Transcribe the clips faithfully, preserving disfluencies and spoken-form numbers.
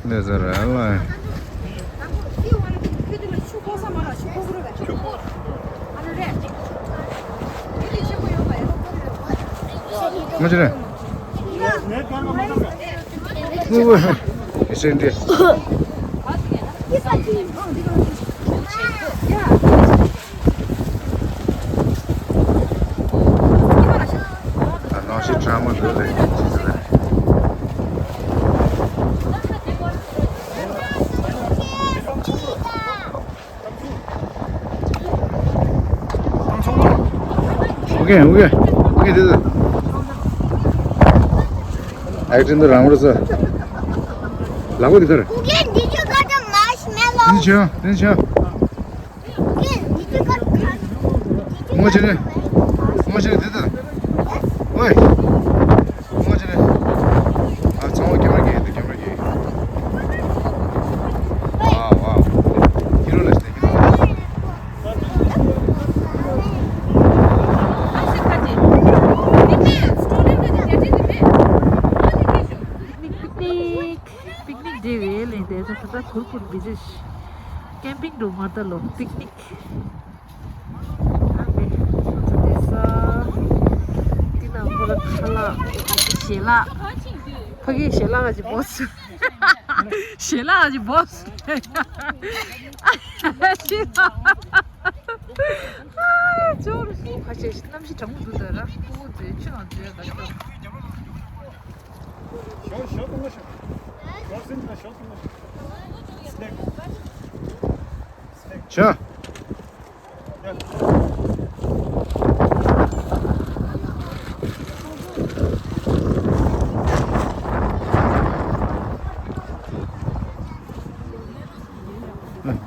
ནས་ཟེར་ར་ལ། ང་ཅི་རེད། ཨུ་ཨུ། ཨེ་སེ་འདི། ཨ་ནང་ཞིག་གྲང་མོ་འདུག་ལེ། ཨོ་ཀེ་ཨོ་ཀེ་ཨོ་ཀེ། དེ་དེ། ཨེག་ཤན་འདི་རང་བར་ས། ལག་པ་འདི་གར། Did you get the marshmallow? དེ་ནི་བྱོས། དེ་ནི་བྱོས། ངོ་ཆེ་ནི། ངོ་ཆེ་ནི་དེ་དང་། ཨོའི། ངོ་ཆེ་ནི། ཨ་ཚང་མ་ཀེམ་ར་རྒྱག་གི་འདུག་ཀེམ་ར་རྒྱག་གི། ཝའོ་ཝའོ། ཧི་རོ་ལ་སྟེ་ཧི་རོ་ལ་སྟེ། པིག་ནིག་པིག་ནིག་འབྲེལ་བའི་ལན་དེ་ད་ད་ཁུར་ཁུར་བི་ཇི་ཤི། ཀེམ་པིང་འགྲོ་མ་ད་ལོ་པིག་ནིག་ཨ་མེ། ཚོ་དེ་ས། འདི་ནང་ཁོ་ལ་ཁ་ལག་ཞལ་ལག་ཕ་གིའི་ཞལ་ལག་ག་ཅི་བོ་སི། ཞལ་ལག་ག་ཅི་བོ་སི། ཞལ་ལག་ཅོར་ཁ་ཆེ་གནམ་གཤིས་གྲང་མོ་འདུག་ད་ར་ཁོ་བོ་ཚོའི་ཆུ་ནང་འཛུལ་ཡ་ད་ཤོག་ཞོག་ཞོག་ཏུ་མ་ཤོག་ཞོག་སེམས་ལ་ཞོག་ཏུ་མ་ཤོག་ཤོག་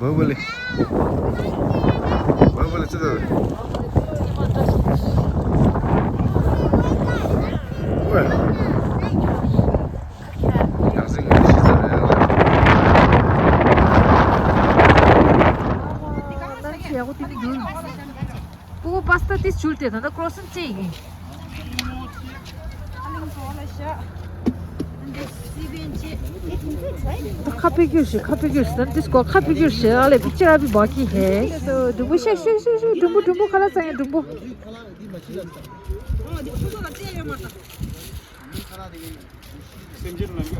བ་བ་ལེ། བ་བ་ལེ་ཙི་ད། ཡང་སེ་ངའི་ཤི་ཚར་རེད་ལ། གནམ་གཤིས་ཡག་པོ་དེ་འདུག་ཕྲུ་གུ་པ་སི་ཏ་ཏིས་ཇུས་ཏེ་ད་ལྟ་ཀོ་རོ་སན་ཅི་ཡིན། ཁ་ཕི་གུར་ཞིག་ཁ་ཕི་གུར་ཞིག་ད་ཏིས་ཀོ་ཁ་ཕི་གུར་ཞིག་ཨ་ལེ་པིག་ཅར་ཨ་བི་བ་ཀི་ཧེ། སོ་ཌུམ་བུ་ཤ་ཤ་ཤ་ཤ་ཌུམ་བུ་ཌུམ་བུ་ཁ་ལག་ཚ་ཡ་ཌུམ་བུ། སེམས་ཅན་ལ་འགོས།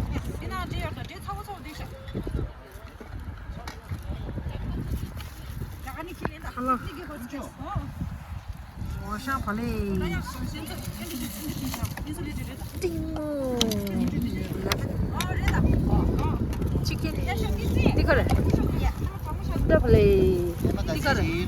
ཧ་ལ། ཝ་ཤང་བ་ལེ། ཏིང་མོ། ཅི་ཀེན། ཏི་ཀར། ཏི་ཀར་བ་ལེ། ཏི་ཀར། བི་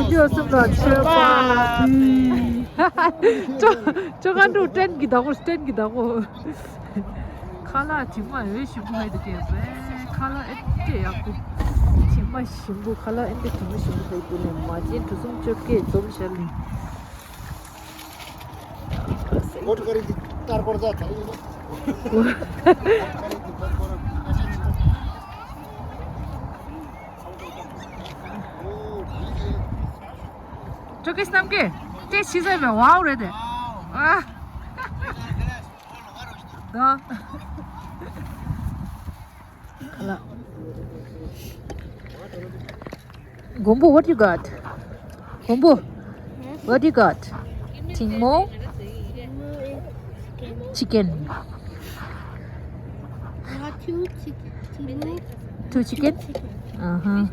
ཌིའོ་གསུམ་ལ་མཆོད་པ། ཅོ་ཅོ་ག་འགྲོ་ཏྲེན་གྱི་བདག་པོ་ཏྲེན་གྱི་བདག་པོ། ཁ་ལག་དྲི་མ་འོས་ཞིམ་པོ་ཧེ་དུ་སྐྱེས་པས་ཁ་ལག་ཨེ་འདྲ་ཡག་པོ། དྲི་མ་ཞིམ་པོ་ཁ་ལག་ཨེ་འདྲ་དྲི་མ་ཞིམ་པོ་ཧེ་དུ་ནས་མ་ཅན་གྲུ་གསུམ་བཅོ་བརྒྱད་འཛོམས་ཤར་ལིང་། ཅོ་ཀེ་སྣམ་གེ་ཏེ་ཕྱི་ཟེར་བའི་ཝའོ་རེད་དེ། ཨ། ད། Hello. Gombo, what you got? Gombo, what you got? Tingmo? Chicken. Two chicken. Two chicken? Uh-huh.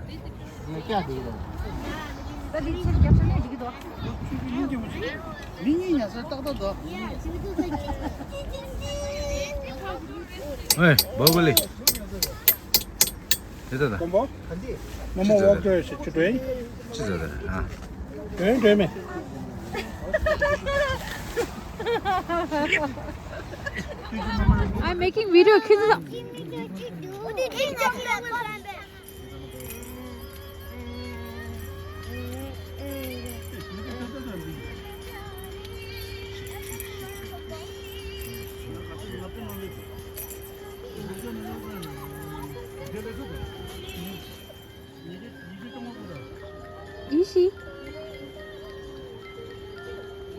ཨེ། བ་བ་ལི། དེ་ད་ད། གོམ་པ། མོ་མོ་ཝོག་ཏོ་ཡོད་ཤི་ཆུ་དྲོན། ཅི་ཟེར་ད། ཨ། དྲོན་དྲོན་མེ། I'm making video. ཁྱེད་ཚོ། Give me the chicken. What did you get? What did you get? What did you get? What did you get? ཡིན་ཤི།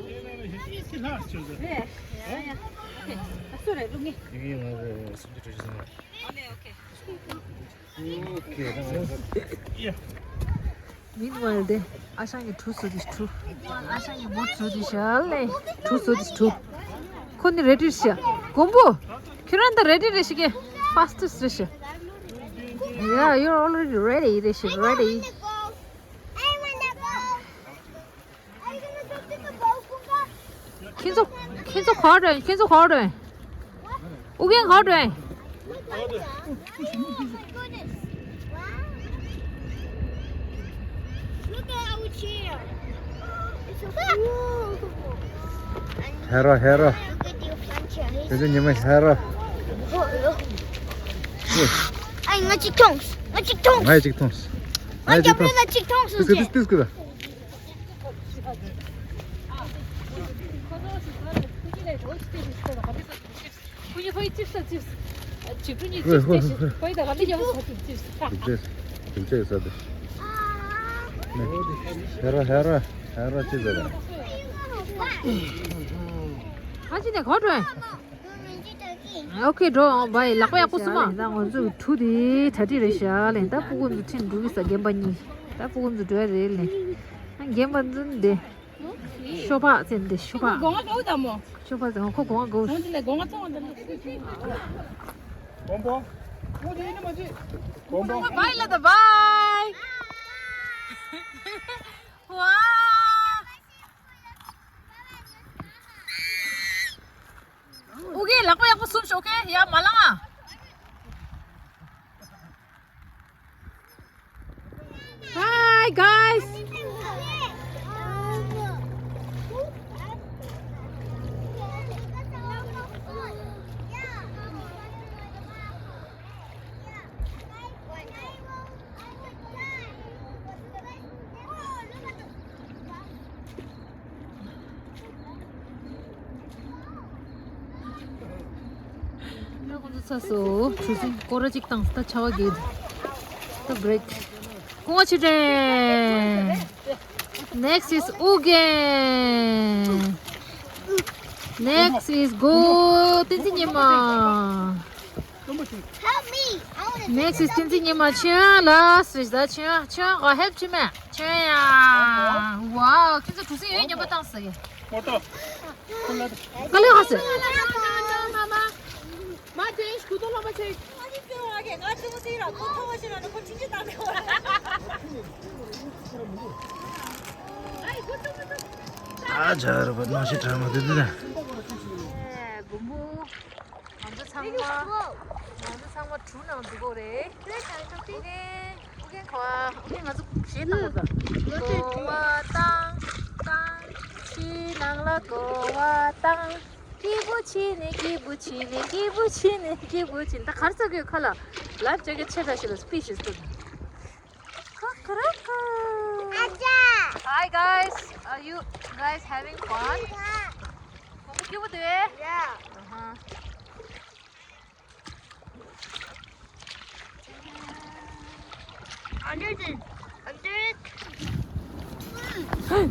རེད། ཡ་ཡ། ཨ་སུ་རེད་ལུག་ངེ། ཡིན་ཡིན་ང་རེད་སུམ་ཅུ་དྲུག་ཅུ་ཙམ་རེད། ཨོ་ལེ་ཨོ་ཁེ། ཨོ་ཁེ། Meanwhile དེ་ཨ་ཞང་གི་གྲུ་བཟོ་དེ་གྲུ། ཨ་ཞང་གི་མོ་བཟོ་དེ་ཤ་ལེ། གྲུ་བཟོ་དེ་གྲུ། ཁོ་ནི་ready་རེད་ཤག་མགོན་པོ། ཁྱོད་རང་ད་ready་རེད་ཤག་གི fastest་རེད་ཤག Yeah, you're already ready རེད་ཤག ready། ཁྱེད་ཚོ་ཁྱེད་ཚོ་ག་རེ། ཁྱེད་ཚོ་ག་རེ། ཨུ་རྒྱན་ག་རེ། ཧེ་རོ་ཧེ་རོ། དེ་ཚོ་ཉི་མ་ཧེ་རོ། ཨ་ང་ཅིག་མཐོང་། ང་ཅིག་མཐོང་། ང་ཅིག་མཐོང་། ང་ཅིག་མཐོང་། ང་ཅིག་མཐོང་། ང་ཅིག་མཐོང་། ཁོ་ཡི་ཁོ་ཡི་ཅིབ་ས་ཅིབ་ས། ཅིབ་ས་ཅིབ་ས། ཅིབ་ས་ཅིབ་ས། ཅིབ་ས་ཅིབ་ས། ཅིབ་ས་ཅིབ་ས། ཁོ་ཡི་ད་ག་མི་ཡོང་ས་ཅིབ་ཅིབ་ས། ཅིབ་ཅིབ་ས་དེ། ཧེ་ར་ཧེ་ར་ཧེ་ར་ཅིབ་ས་དེ། ཁ་ཅིག་ནས་གོ་འགྲོ། ཨོ་ཁེ་འགྲོ་བའི་ལག་པ་ཡག་པོ་བཟུང་མ། ད་ང་ཚོ་གྲུ་དེ་གྲ་སྒྲིག་རེད་ཤག་ལེ། ད་སྤུ་གུ་ཚོ་ཁྲིད་འགྲོ་གི་ས་རྒན་པ་གཉིས། ད་སྤུ་གུ་ཚོ་འགྲོ་ཡ་རེད་ལེ། རྒན་པ་ཚོ་འདི། ཤོ་པ་ཙེ་འདི་ཤོ་པ། སྒོ་ང་གའུ་དམ་མོ། ཤོ་པ་ཙེ་ཁོ་སྒོ་ང་གའུ། ང་འདི་ལས་སྒོ་ང་ཚོང་བ་འདི་ལ། མགོན་པོ། མགོན་པོ་འདི་ཡིན་ན་མ་ཅི། མགོན་པོ། བའི་ལ་ད་བའི། ཝ། ཨོ་ཁེ་ལག་པ་ཡག་པོ་བཟུང་ཤོག་ཁེ་ཡ་མ་ལང་ཨ། Hi guys. ད་ཁོང་ཚོ་ཚ་སོ། གྲུ་གཟིངས་སྐོར་ར་གཅིག་བཏང་། ད་ཆར་པ་རྒྱག་གི་འདུག་ད་break. ཀོང་ཆི་ཏྲེ། Next is Ugen. Next is Go བསྟན་འཛིན་ཉི་མ། Help me. I wanna Next is བསྟན་འཛིན་ཉི་མ། ཆོས་ལ་སྲིད་ད་ཆོས་ཆོས་ག་help བྱེད་མེད། ཆོས་ཡ། Wow ཁྱོད་ཚོ་གྲུ་གཟིངས་ཡོད་སྙམ་པ་བཏང་ཟེར་གི། མོ་ཏོ། དཀའ་ལས་ཁག་ཟེར། མ་དེ་སྐུ་ཐོག་ལ་མ་ཆེ། ཨ་ཇར་བ་ནང་ཞིག་དྲ་མ་དེ་དེ་ན། མགོན་པོ། ང་ཚོ་ཚང་མ། ང་ཚོ་ཚང་མ་གྲུ་ནང་འཛུལ་དགོས་རེད། ཨུ་རྒྱན། ཨུ་རྒྱན་ག་བ། ཨུ་རྒྱན་ང་ཚོ་གཞས་བཏང་དགོས་ད། གོ་བ་བཏང་། བཏང་། ཕྱི་ནང་ལ་གོ་བ་བཏང་། སྐྱིད་པོ་བྱས་ནས་སྐྱིད་པོ་བྱས་ནས་སྐྱིད་པོ་བྱས་ནས་སྐྱིད་པོ་བྱས་ནས། ད་ག་རེ་ཟེར་གི་ཁ་ལ། ལབ་བྱ་གི་ཆེ་ད་ཞིག་ལ་སྤི་ཞིག་ཟེར། ཁ་ཁ་ར་ཁ། ཨ་ཅག Hi guys, are you guys having fun? ཁོང་ཚོ་སྐྱིད་པོ་འདུག་ཨེ། Yeah. Uh-huh. Under the, under it.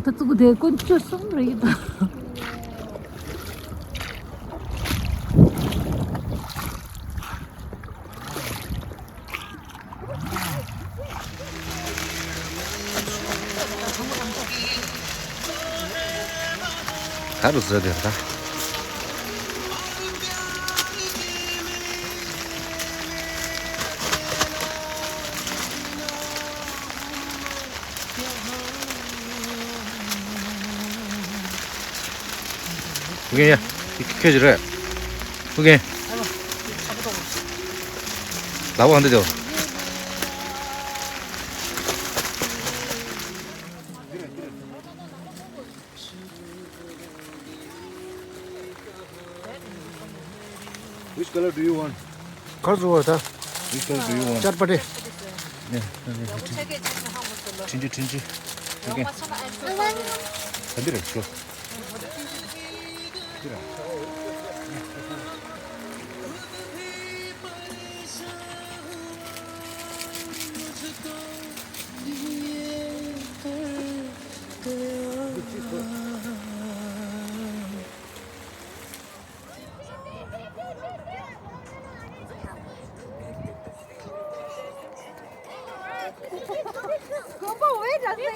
ད་ཙུ་གུ་དེ་དཀོན་མཆོག་གསུམ་རེད་ད། ག་རུ་བཟོས་དེ་ད། ཕུ་རྒན་ཡ། ཁྱེད་ཀྱི་རེད། ཕུ་རྒན། ལག་པ་གང་འདྲ་འདུག Which color do you want? ག་རེ་བཟོ་བ་ད། Which color do you want? ཅར་པ་ཏྲེ། ཡ། འཕྲིན་ཆུ། འཕྲིན་ཆུ། ཕུ་རྒན། ག་འདི་རེད་ཤོ། འདི་རེད།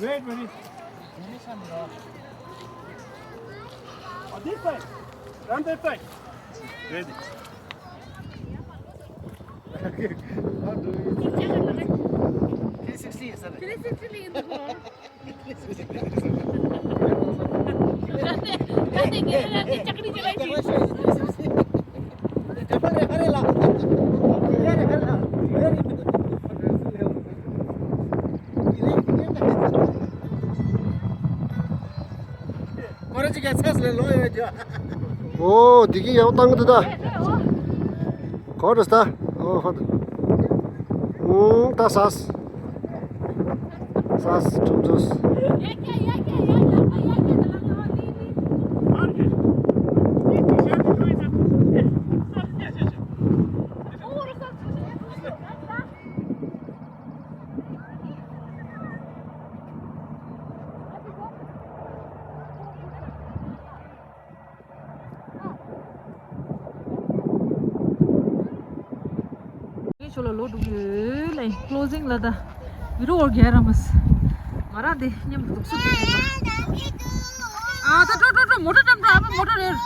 Wait, wait. Oh, this side. Run that side. Ready. How do you? Three sixty, sir. Three sixty in the hall. ཨོ། འདི་གི་ཡང་བཏང་གི་འདུག་ད། གོ་རེ་ད། ཨོ་ཧོ། ཨུང་། ད་ཟས། ཟས་ཁྲོམ་ཚོས། ངས་ཁྱོད་ལ་ལོ་དྲུག་ཡོད་ལ། ཡིན། ཀློ་ཟིང་ལ་ད་བི་རོ་འོར་རྒྱལ་ར་མ་སི། ང་རང་དེ་མཉམ་དུ་འདུག་སུ་དེ་ཡིན་པ། ཨ་ད་ཀྲོ་ཀྲོ་ཀྲོ། མོ་ཊ་ཀྲམ་ཀྲོ། ཨ་ཕ་མོ་ཊ་རེད།